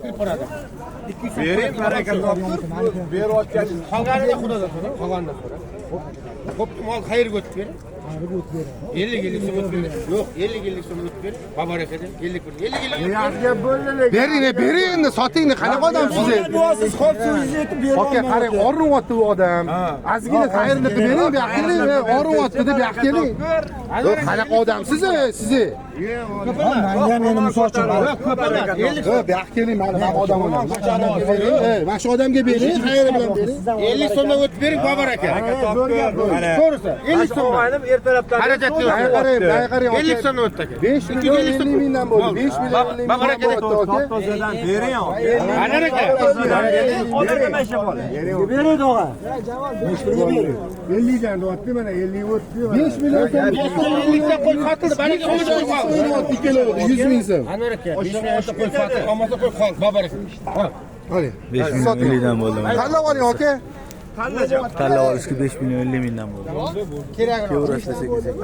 Bering, baraka topib, berayotganingiz. Qolganini xudodan so'ra, qolganidan so'ra. Bo'pti, mol xayrga o'tib bering. 50-50 so'm o'tib bering. Yo'q, 50-50 so'm o'tib bering. Babarakadan 50 pul. 50-50. Yaxshi bo'ldi lekin. Bering, bering endi, soting, qanaqa odamsiz endi? Siz xo'p so'zingizni aytib Aka, qarang, og'rinyapti u odam. Ozgina xayrni qilib bering, bu yoqqa keling, og'rinyapti deb bu yoqqa keling. Yo'q, qanaqa odamsiz siz? Manga ham endi misol uchun Ko'p emas. 50 Yo'q, bu yoqqa keling, mana bu odam mana shu odamga bering, mana shu odamga bering, xayri bilan bering. 50 so'mdan o'tib bering, Babaraka. To'g'risi, 50 so'mdan. Ertalabdan Xarajat yo'q. Bunga qarang, bunga qarang, aka. 50 so'mdan o'tdi aka. 5 million 50 mingdan bo'ldi. 5 million 50 mingdan Babaraka bo'ldi, aka. Tozadan bering. Anvar aka. Beradi og'a. 50 dan deyapti, mana 50 o'tdi. 5 million so'm. 50 dan qo'y sotildi, baraka qo'y qoldi. O'ynayapti ikkalari, 100 ming so'm. Anvar aka, 5 millionta qo'y sotildi, olmasa qo'y qoldi, Babaraka. Oling. 5 million 50 dan bo'ldi. Tanlab oling, aka. Tanlab olishga 5 million 50 mingdan bo'ldi. Keragini Kevrashda sekin sekin.